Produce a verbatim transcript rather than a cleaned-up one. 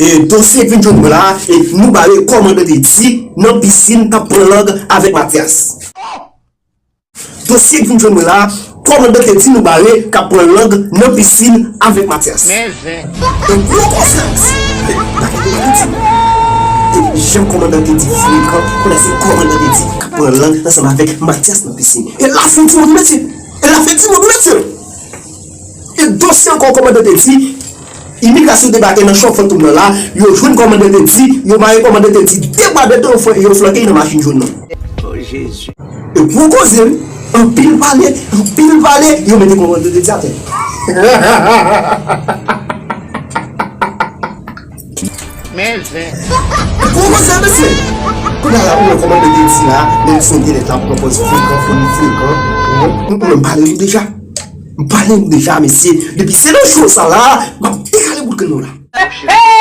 E dosye k vin jwenn mwen la, e nou bare kòmandan Teddy nan pisin k ap pran lang avèk Matyas. Dosye k vin jwenn mwen la, kòmandan Teddy nou bare k ap pran lang nan pisin avèk Matyas. Yon gwo koze. Bagay yo pa di. E jan kòmandan Teddy frekan, konnen se kòmandan Teddy k ap pran lang ansanm avèk Matyas nan pisin. E l ap fè timoun mesye. E l ap fè timoun mesye. E dosye ankò kòmandan Teddy, imigrasyon debake nan chòf Fantom nan la, yo jwenn kòmandan Teddy, yo mare kòmandan Teddy de bwa de tan, yo flanke l nan machin jòn nan. E gwo koze wi, anpil pale, anpil pale, yo mete kòmandan Teddy atè. Gwo koze mesye. Kounye a la ou wè kòmandan Teddy la, menm si yon genlè t ap pran pòz frekan, fò li frekan. Ou menm pale nou deja. M pale nou deja mesye. Depi se nan cho sa la, m ap dekale bout grenn nou la.